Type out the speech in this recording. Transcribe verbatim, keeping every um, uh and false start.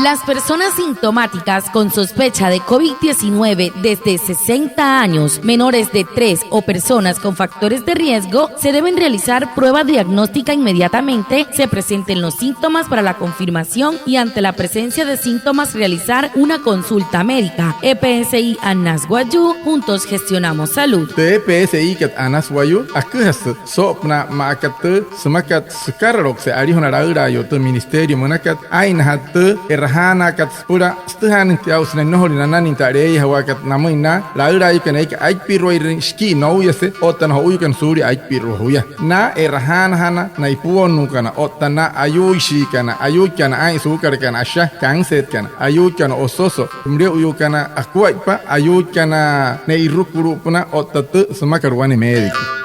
Las personas sintomáticas con sospecha de covid diecinueve desde sesenta años, menores de tres o personas con factores de riesgo se deben realizar prueba diagnóstica inmediatamente se presenten los síntomas para la confirmación y ante la presencia de síntomas realizar una consulta médica. E P S I Anas Wayuu, juntos gestionamos salud. Tü E P S I kat Anas Wayuu aküjasü soo'opünaa maa aka tü sümakat sükaraloukse alijuna laülaayuu tü ministerio münakat, aa'innajatü tü e'rajaanaakat süpüla sütüjaanüinjatüin aa'u sünain nnojolüin nanainjatüin tü aleeyajawaakat namüin na laülaayuukana eekai aippiruairüin shikii nouyase otta na jo'uuyuukana suulia aippiruaa juya. Na e'rajaanajana na ipuonnuukana otta na ayuuishiikana, ayuuikana aa'in suukalakana asha, kansetkana, ayuuikana ososo, mülio'uyuukana akuaippa, ayuuikana ne'irukulu'upünaa otta tü sümakat wane médico.